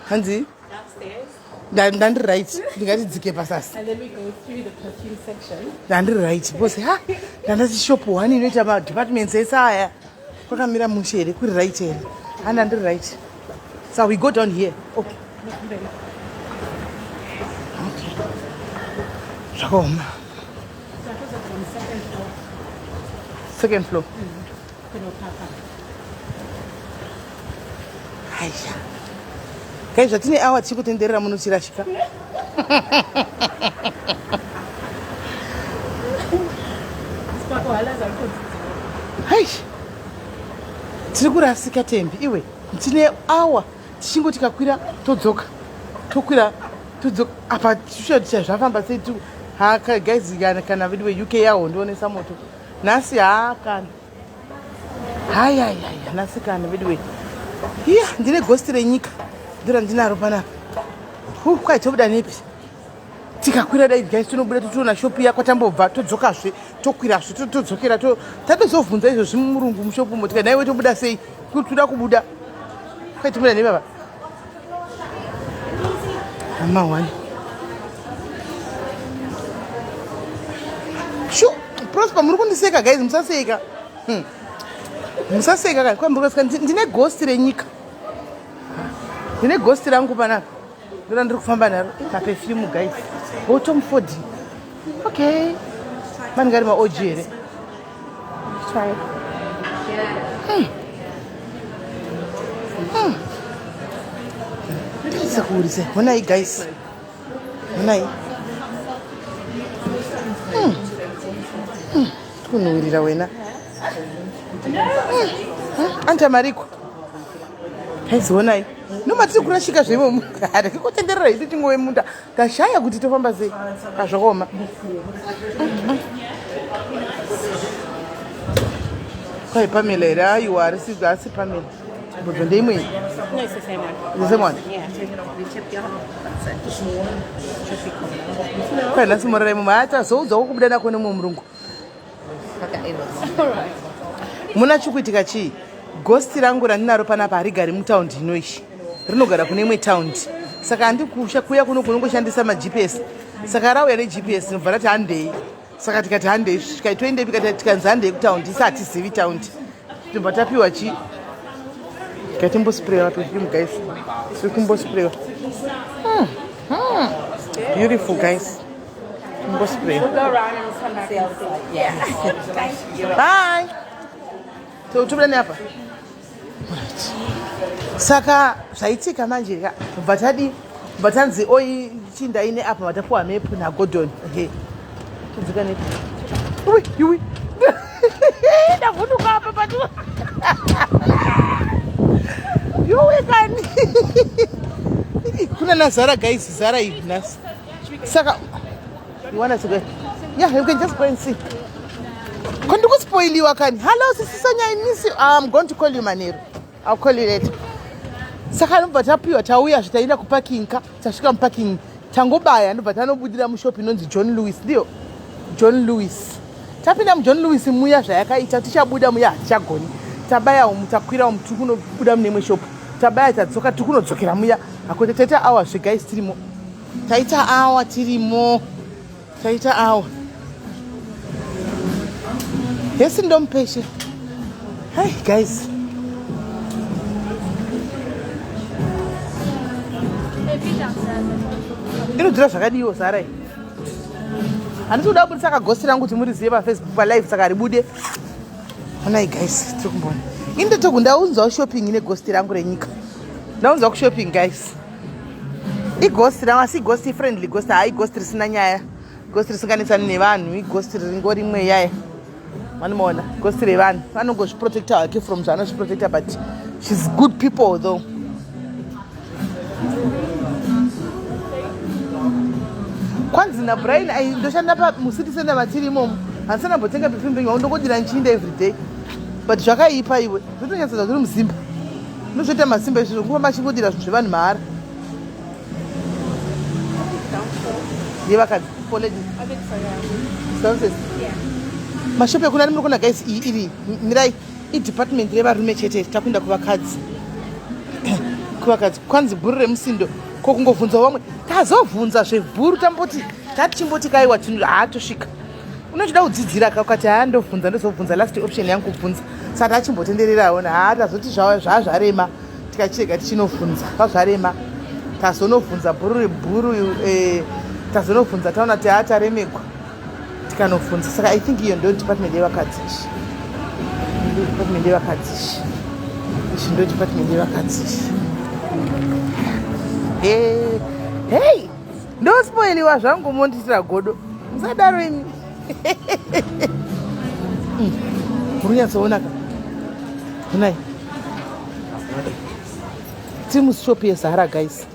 Hanzi? Ndandiri right. Ndingati dzike pasasi. Ndandiri right because ha ndandati shop one inoita ma departments ese aya. Kwakamira mushe here kuri right here. Ha ndandiri right. So we go down here. Okay. Okay. Zvakaoma. Second floor. Aisha. Kai zvatine awa tiri kutenderera muno tirashika. Aish. Tiri kurasika Tembi iwe. Tine awa tichingoti kakwira todzoka. Tokwira todzoka apa ticha zvafamba sei tu ha guys kana vedu veUK yawo ndionesa moto. Nhasi ha kana. Hayayaya nhasi kana veduwe. Iya ndine ghost renyika ndiro ndinaro panapa. Hu kwai tobuda nepi? Tikakwira dai guys tinobuda totoona shop iya kwatambobva todzokazve tokwirazve todzokera to tatozovhunza izvozvi murungu mushop umo tikati naiwe tobuda sei kuti toda kubuda. Kwai tobuda nepi apa? Hama one. Shu, Prosper muri kundiseka guys, musaseka. Musaseka kai, kwa muri kuseka ndine ghost renyika. Ndine ghost rangu panapa. Ndona ndiri kufamba naro. Ma perfume guys. Oh, Tom Ford. Okay. Mani ngari ma OG here. Try. Sekurise. Honai guys. Honai. Kunhuwirira wena. Anta mariko. Guys honai. Noma tiri kurashika zveimomo. Hatikutenderera isu tingove munda. Tashaya kuti tofamba sei. Azvakaoma. Kwai Pamela here? Aiwa harisi asi Pamela. Mbodzo ndeimwe iyi. No, it's the same one. The same one? Yeah. Kwai nhasi morara imomo. Haa tazoudzawo kubuda nako nemumwe murungu. Muna chikuitika chii? Ghost rangu randinaro panapa harigari mutaundi ino ishi. Rinogara kune imwe taundi. Saka handikusha kuya kuno kunongoshandisa maGPS. Saka rauya neGPS rinobva rati handei. Saka tikati handei svikai toendepi tikanzi handei kutaundi isi hatizivi taundi. Tobva tapiwa chii? Ngatimbosprewa perfume guys. Tiri kumbosprewa. Beautiful guys. Timbosprewa. We'll go around and come back and see. Yeah. Bye. Tobuda neapa. Right. Saka zvaitika manje ka bva tadi bva tanzi oi chinda ine apa vatapuwa map naGordon. He. Todzika nepi. Uwi, yuwi. Ndavhunduka apa patu. Yuwi kani. Kuna naZara guys, Zara iyi nhasi. Saka you want us to go? Yeah, you can just go and see. Kondikuspoiliwa kani. Hello, Sisi Sonia, I miss you. I'm going to call you manheru. I'll call you later. Saka ndobva tapiwa tauya zve taenda kuparking ka tasvika muparking tangobaya ndobva tanobudira mushop inonzi John Lewis ndiyo John Lewis. Tapinda muJohn Lewis muya zvayakaita tichabuda muya hatichagoni. Tabaya umu takwira umu tiri kunobuda mune imwe shop. Tabaya tadzoka tiri kunodzokera muya. Hakote taita hour zve guys tirimo. Taita hour tirimo. Taita hour. Hesi ndomupeshe. Hey guys. Inodhura zvakadiwo Zara iyi. Handisi kuda kubudisa kagosti rangu kuti murizive paFacebook palive saka ribude. Honai guys, tiri kumboona. Ini ndotoku ndaunzwa shopping negosti rangu renyika. Ndaunzwa kushopping guys. Ighost rangu asi ighost friendly ghost hayi ghost risina nyaya. Ghost risinganetsani nevanhu, ighost ringori mweya yaya. Vanomaona ghost revanhu. Vanongozviprotecta hake from zvaanozviprotecta but she's good people though. Kwanzi naBrian ai ndoshanda pa mucity center matiri imomo. Handisana mbotenga perfume penyu ndokodira nchinda every day. But zvakaipa iwe. Zvotonyatsoita zviri muzimba. Ndozvoita masimba izvozvo kufamba achingodira zvinhu zvevanhu mahara. Yevakadzi for ladies. I think so, yeah. Downstairs. Yeah. Mashopu ekunani muri kuona guys iyi iri mirai. Idepartment revarume chete, takuenda kuvakadzi. Kuvakadzi kwanzi bhuru remusindo, ko kungovhunza vamwe. Tazovhunza zvebhuru, tamboti tatichimboti kaiwa haatosvika. Unochida kudzidzira ka, ukati haa ndobvunza, ndozobvunza, last option yangu kubvunza. Saka tachimbotendererawo, haa tazoti zvazvarema, tikachirega tichinovhunza. Zvazvarema, tazonovhunza bhuru bhuru, tazonobvunza, taona kuti haa taremegwa, tikanobvunza. Saka I think iyo ndo department yevakadzi. Izvi ndo department yevakadzi izvi, izvi ndo department yevakadzi izvi. Hei, ndospoiliwa zvangu, mondiitira godo, musadaro imi. Muri kunyatsoona ka, onai, tiri mushop yeZara, guys.